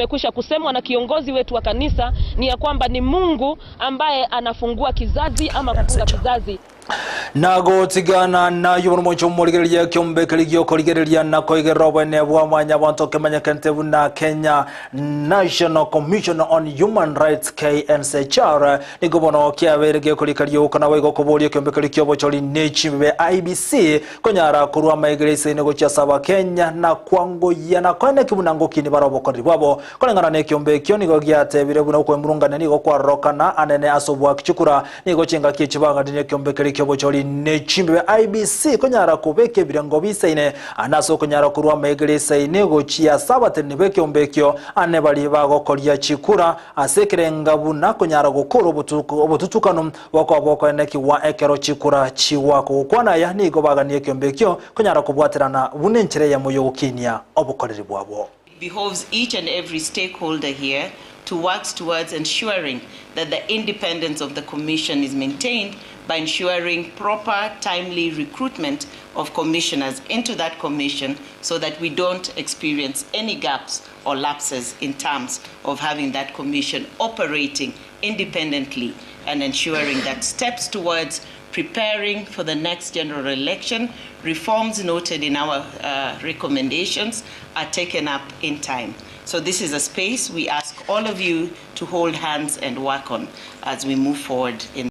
Imekwisha kusemwa na kiongozi wetu wa kanisa ni ya kwamba ni Mungu ambaye anafungua kizazi ama kufunga kizazi. Nagotigana nayo bono moche omorigereria ekiombe keria giokorigereria na koigerera obwene bwa mwanyabanto kemanyekente buna Kenya National Commission on Human Rights KNCHR nigo bono kiabeire gekorika rioka naboigo okoboria ekiombe keria kiobochori ne chimbe IEBC konyara korwa amaegere isaine gochia ase abakenya na kwangoyia na koeneki buna ngokini bare obokoreri bwabo. Koreng'ana nekiombe ekio nigo giatebire buna okwemurungania nigo kwarorokana anene ase oboaki chikura nigo chingaki echi bagandire nekiombe keria kiobochori ne chimbibe IEBC konyara kobeka ebirengo bisaine ande ase okonyara korwa amaegere isaine gochia ase abateneni bekiombe ekio ane baria bagokoria chikura ase ekerenga buna konyara gokora obotutukanu bokoba bokoenekigwa ekero chikura chigwakwa. Gokwana aya nigo baganie ekiombe ekio konyara kobwaterana buna enchera eyemo yogokinia obokoreri bwabo. It behoves each and every stakeholder here to work towards ensuring that the independence of the commission is maintained by ensuring proper, timely recruitment of commissioners into that commission so that we don't experience any gaps or lapses in terms of having that commission operating independently and ensuring that steps towards preparing for the next general election, reforms noted in our recommendations are taken up in time. So this is a space we ask all of you to hold hands and work on as we move forward in.